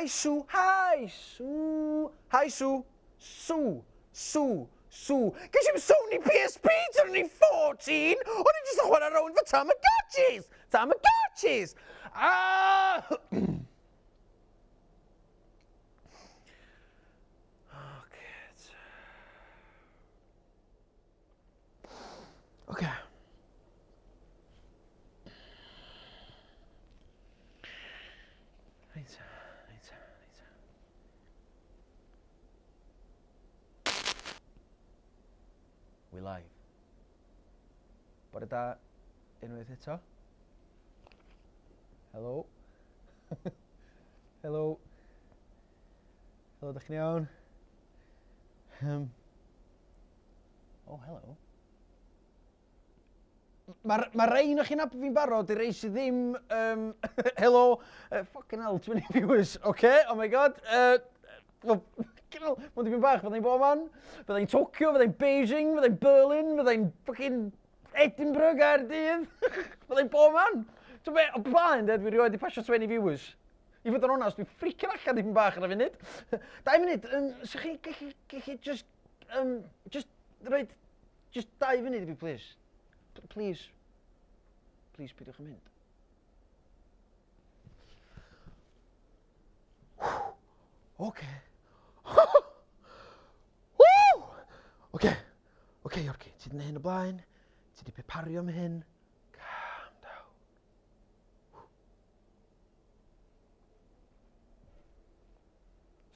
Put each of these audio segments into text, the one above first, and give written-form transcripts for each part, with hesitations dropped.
Hi Sue, hi Sue, hi Sue, Sue, Sue, Sue. Ges i'm Sony PSP tan o'n i'n 14! O'n i jyst yn chwarae rownd fy Tamagotchis! Tamagotchis! Ah! Oce. Reit, reit, reit. We live. Bore da unwaith eto. Helo. Helo. Helo, dych chi'n iawn? Um, oh, helo. Mae'r ma rhain o chi'n nabod fi'n barod, i rei sydd ddim... Um, helo, fucking hell, 20 viewers, okay, oh my god. Well, fucking hell, mae'n dipyn bach, fyddai'n bob man. Fyddai'n Tokyo, fyddai'n Beijing, fyddai'n Berlin, fyddai'n fucking Edinburgh, Gaerdydd. fyddai'n bob man. Ti'n be, o blaen, de, dwi rioed di pasio 20 viewers. I fod yn onast, dwi'n ffricio'n allan dipyn bach ar y funud. Dau funud, um, so chi gallu, gallu just, um, just roed, just dau funud i fi, please. Please. Please, peidiwch yn mynd. Oce. Oce. Oce, Iorci, ti di hyn o blaen. Ti di prepario am hyn. Calm down.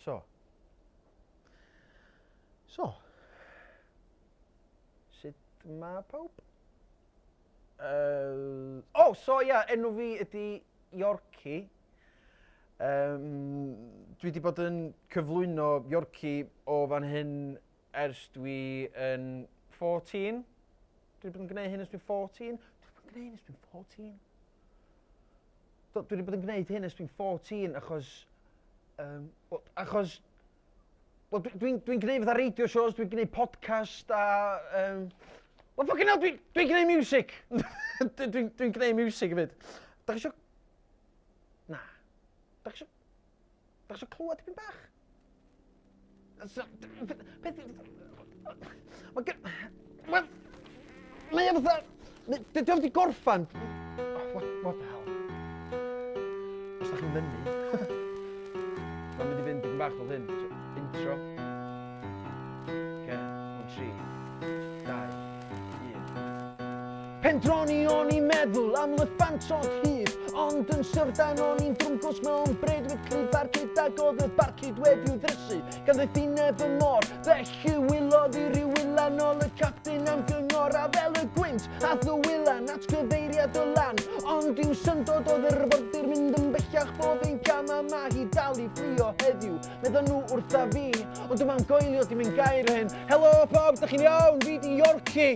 So. So. Sut mae pawb? Uh, oh, so ia, yeah, enw fi ydy Yorkie. Um, dwi wedi bod yn cyflwyno Yorkie o fan hyn ers dwi yn 14. Dwi wedi bod yn gwneud hyn ers dwi'n 14. Dwi wedi bod yn gwneud hyn ers dwi'n 14. Do, dwi wedi bod yn gwneud hyn ers dwi'n 14 achos... Um, well, achos... Wel, dwi'n dwi, dwi gwneud fatha radio shows, dwi'n gwneud podcast a... Um, well, fucking hell, dwi'n dwi gwneud music! dwi'n dwi, dwi gwneud music hefyd. Da chi eisiau... Na. Da chi eisiau... Da chi eisiau clywed tipyn bach? So, peth... Mae gen... Mae... Mae o fatha... Dydy o'm di gorffan. Oh, what, what the hell? Os da chi'n mynnu. Mae'n mynd i fynd dipyn bach fel hyn. So, intro. Okay, on 3, 2, 1. Pendroni o'n i'n meddwl am lyffantod hud, ond yn syfrdan o'n i'n drwmgwsg mewn breuddwyd clyd barcud ac oedd y barcud wedi'w ddrysu gan ddoethineb y môr. Felly wylodd i ryw wylan ôl y capten am gyngor a fel y gwynt ath y wylan at gyfeiriad y lan. Ond i'w syndod oedd yr arfordir mynd yn bellach bob un cam a ma hi dal i fflio heddiw, medda nhw wrtha fi. Ond dwi'm am goelio dim un gair o hyn. Helo pawb, dych chi'n iawn? Fi di Yorkie!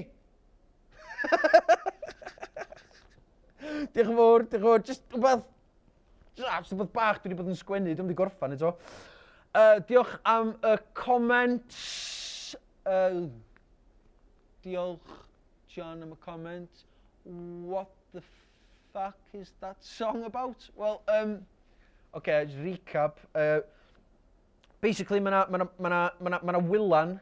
Diolch yn fawr, diolch yn fawr. Just rhywbeth, just rhywbeth bach dwi wedi bod yn sgwennu, dwi'n wedi gorffan eto. Uh, diolch am y comments. Uh, diolch, John, am y comment. What the fuck is that song about? Well, um, okay, just recap. Uh, basically, mae yna ma na, ma na, ma na, ma na wylan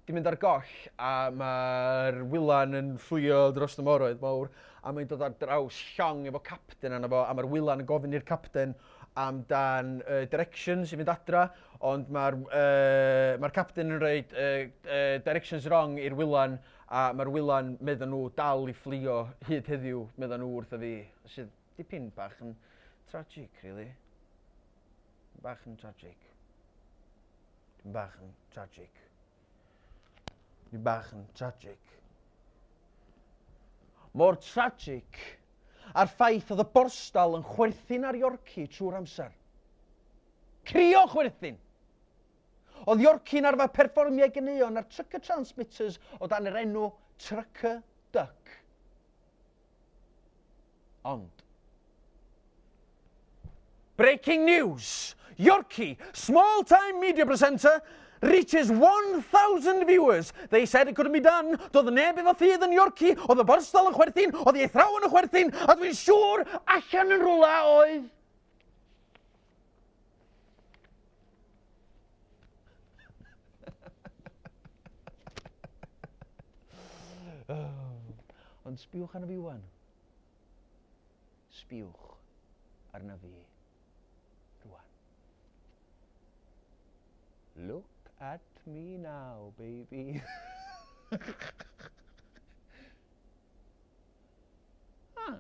'di mynd ar goll a mae'r wylan yn fflio dros y moroedd mawr a mae'n dod ar draws llong efo capten arno fo a mae'r wylan yn gofyn i'r capten amdan uh, directions i fynd adra ond mae'r uh, mae capten yn rhoi uh, uh, directions wrong i'r wylan a mae'r wylan medda nhw dal i fflio hyd heddiw medda nhw wrtha fi sydd dipyn bach yn tragic really bach yn tragic Dwi'n bach yn tragic. Dwi'n bach yn tragic. Mor tragic a'r ffaith oedd y borstal yn chwerthin ar Yorkie trwy'r amser. Crio chwerthin! Oedd Yorkie'n arfer perfformio ei ganeuon ar Trucker Transmitters o dan yr enw Trucker Duck. Ond. Breaking news! Yorkie, small-time media presenter, reaches 1,000 viewers. They said it couldn't be done. Doedd neb efo ffydd yn Yorkie, oedd y borstal yn chwerthin, oedd ei athrawon yn chwerthin, a dwi'n siŵr allan yn rwla oedd... Oh. Ond sbiwch arna fi wan. Sbiwch arna fi rwan. Look at me now, baby. Ah,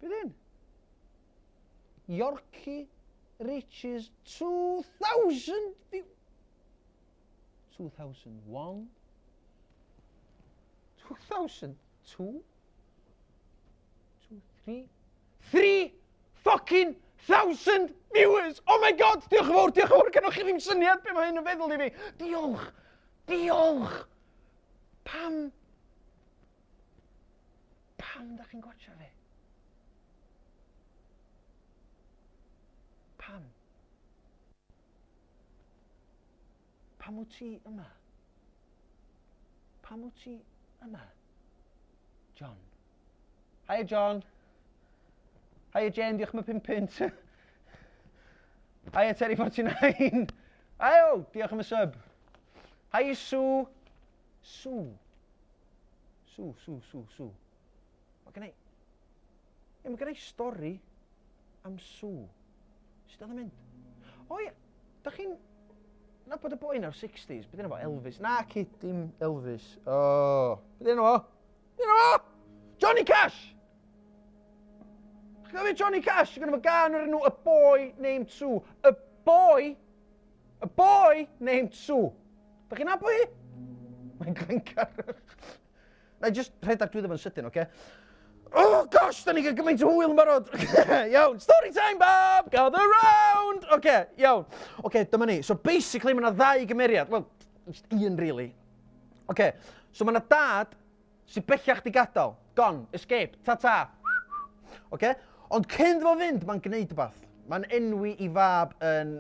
beth hyn? Yorkie reaches 2,000 view... 2001, 2002, 2, 3, 3 fucking thousand viewers! Oh my god, diolch yn fawr, diolch yn fawr, gennoch chi ddim syniad be mae hyn yn feddwl i fi. Diolch, diolch! Pam? Pam da chi'n gwatcha fi? Pam? Pam wyt ti yma? Pam wyt ti yma? John. Hiya John. Hiya Jane, diolch am y 5 punt. Hiya Terry 49. Ayo, diolch am y sub. Hiya Sue. Sue. Sue, Sue, Sue, Sue. Mae gen i... Ie, mae gen i stori am Sue. Sut oedd yn mynd? O ie, da chi'n nabod y boi na'r 60s? Beth yna fo? Elvis? Na, ci, dim Elvis. O, oh. beth yna fo? Beth yna fo? Johnny Cash! Chi'n gofio Johnny Cash? Gyda fo gan o'r enw A Boy Named Sue. A Boy? A Boy Named Sue. Da chi'n nabod hi? Mae'n glencar. Na i just rhedeg drwyddo fo'n sydyn, oce? Okay? Oh gosh, da ni gael gymaint o hwyl yn barod. Iawn, story time, Bob! Gather round! Oce, okay, iawn. Oce, okay, dyma ni. So basically, mae yna ddau gymeriad. Wel, just un, really. Oce, okay, so mae yna dad sy'n bellach di gadael. Gone, escape, ta-ta. Oce, okay? Ond cyn fo fynd, mae'n gwneud rhywbeth. Mae'n enwi i fab yn...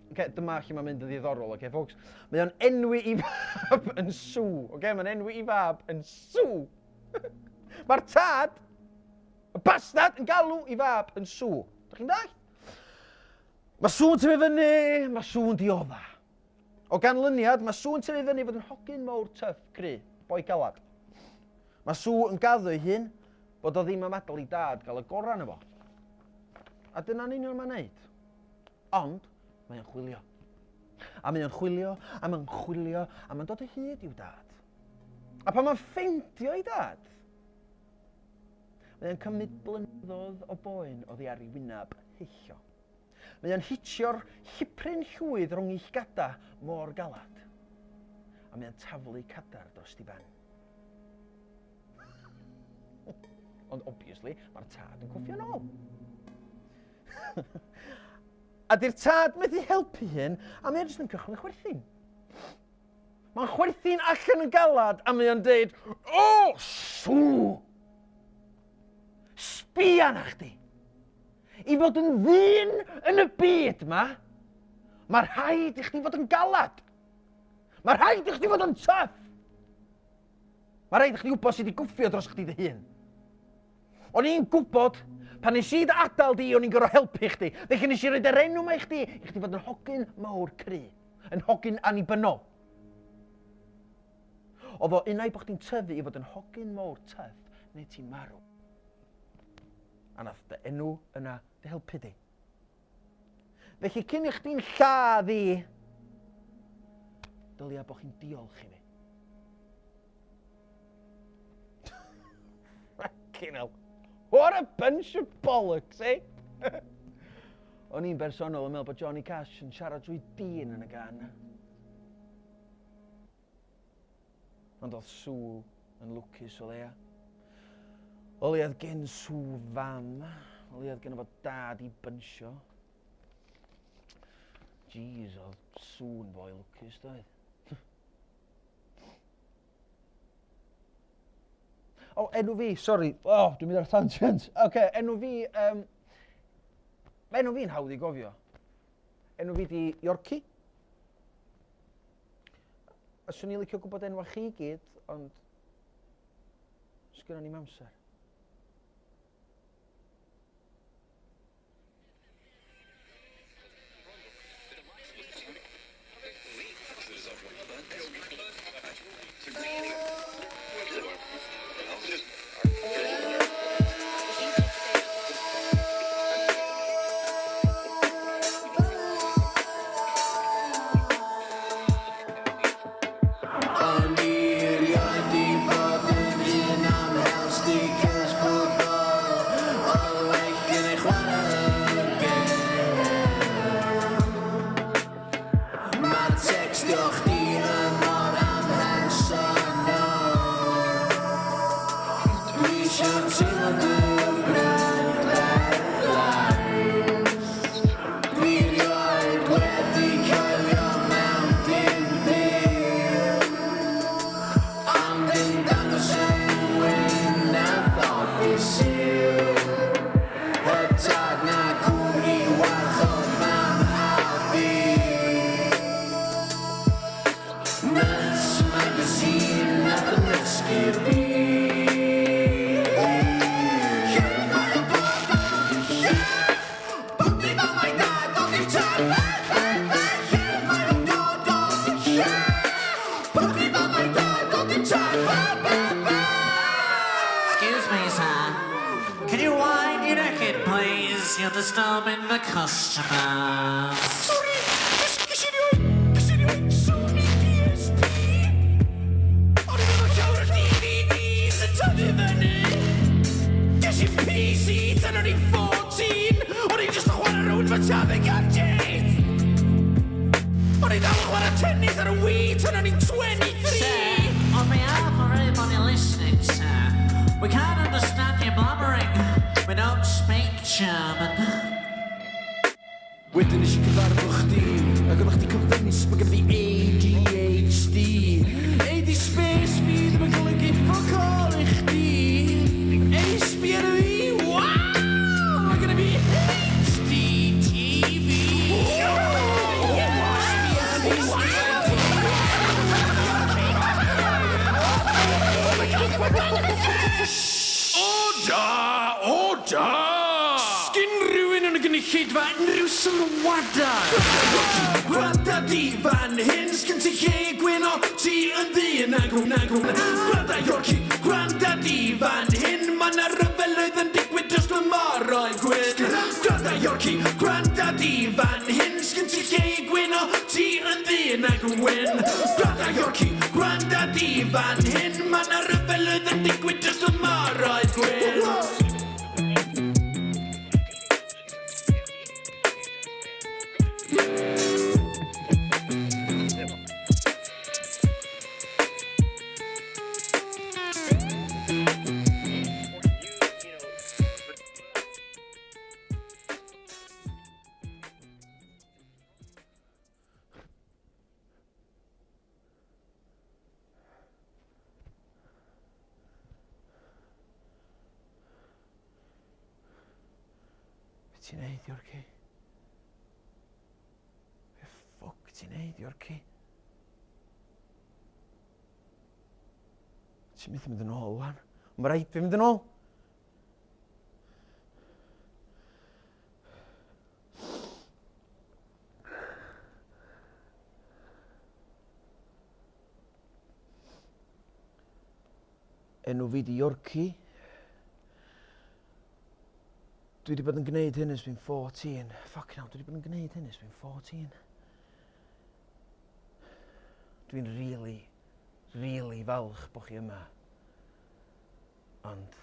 Okay, dyma lle mae'n mynd yn ddiddorol, okay, folks? Mae o'n enwi i fab yn Sue, okay? Mae'n enwi i fab yn Sue. Mae'r tad, y bastard, yn galw i fab yn Sue. Dych chi'n dall? Mae Sue yn tyfu fyny, mae Sue yn diodda. O ganlyniad, mae Sue yn tyfu fyny fod yn hogyn mawr tyff cry, boi galad. Mae Sue yn gaddo ei hun bod o ddim am adael i dad gael y gorau yno fo. A dyna'n union mae'n neud. Ond, mae o'n chwilio. A mae o'n chwilio, a mae'n chwilio, a mae'n dod o hyd i'w dad. A pan mae'n ffeindio ei dad, mae o'n cymryd blynyddoedd o boen oddi ar ei wyneb heillio. Mae o'n hitio'r llipryn llwyd rhwng ei llgada mor galad. A mae o'n taflu cadar dros ei ben. Ond obviously, mae'r tad yn cwffio nôl. A di'r tad methu helpu hyn, a mae o'n jyst yn cychwyn chwerthin. Mae'n chwerthin allan yn galad, a mae o'n deud, O, sw! Sbia na chdi! I fod yn ddyn yn y byd ma, mae rhaid i chdi fod yn galad. Mae rhaid i chdi fod yn tough. Mae rhaid i chdi wybod sut i gwffio dros chdi dy hun. O'n i'n gwybod, pan nes i dy adael di, o'n i'n gorfod helpu chdi. Felly nes i roid yr enw 'ma i chdi, i chdi fod yn hogyn mawr cry, yn hogyn annibynnol. Oedd o unai bod chdi'n tyfu i fod yn hogyn mawr tyff, neu ti'n marw. A nath dy enw yna dy helpu di. Felly cyn i chdi'n lladd i, dylia bod chi'n diolch i fi. Fucking hell. What a bunch of bollocks, eh? O'n i'n bersonol yn meddwl bod Johnny Cash yn siarad drwy dyn yn y gan. Ond oedd Sue yn lwcus o leia. O leia oedd gen Sue fam. O leia oedd gen fo dad i bynsio. Jeez, oedd Sue'n boi lwcus, doedd? O, oh, enw fi, sori. O, oh, dwi'n mynd ar tangent. Oce, okay, enw fi... Um, mae enw fi'n hawdd i gofio. Enw fi di Yorkie. A swn i'n licio gwybod enwa chi gyd, ond sgynnon ni'm amser. isio teimlo dy brydferthau. Dwi rioed wedi coelio mewn dim byd, ond yn dangos yn wyneb bob dydd Sul. Heb tad na gŵr i warchod mam a fi. Nuts Magazine a fy nysgu fi. Lle mae o'n dod o? Lle? Bob dim fel mae dad ond dim tad. Lle mae o'n dod o? Lle? Bob dim fel mae dad ond dim tad. Excuse me, sir. Can you wind your neck in, please? You're disturbing the customers. Sorry, ges i rioed, ges i rioed Sony PSP. O'n i'n meddwl llawer o DVDs yn tyfu fyny. Ges i PC tan o'n i'n 14. O'n i'n just yn chwarae rownd fy Taveg Gadget. O'n i'n dal yn chwarae tennis ar y Wii tan o'n i'n 23. Sir, on behalf of everybody listening, sir, we can't understand your blabbering. We don't speak German. Wedyn nes i gyfarfod chdi, ac oeddach chdi convinced bod gen fi ADHD. AD space fi ddim yn golygu fuck all i chdi. A sbi ar fi, wow! Mae gen fi HDTV. Order! Order! Sgyn rhywun yn y gynulleidfa unrhyw sylwadau? Gwranda di fan hyn, sgyn ti lle i gwyno, ti yn ddu yn agw, nagw. Gwranda Yorkie, gwranda di fan hyn, ma' 'na ryfeloedd yn digwydd dros fy moroedd gwyn. Gwranda Yorkie, gwranda di fan hyn, sgyn ti lle i gwyno, ti yn ddu yn agw wyn. Gwranda Yorkie, gwranda di fan hyn, ma' 'na ryfeloedd yn digwydd dros fy moroedd gwyn. Be ti'n neud, Yorkie? Be ffwc ti'n neud, Yorkie? Ti'n mynd i mynd yn ôl, wan. Mae rhaid fi mynd yn ôl. Enw fi di Yorkie. Dwi wedi bod yn gwneud hyn ers fi'n 14. Fucking hell, dwi wedi bod yn gwneud hyn ers fi'n 14. Dwi'n really, really falch bod chi yma. Ond...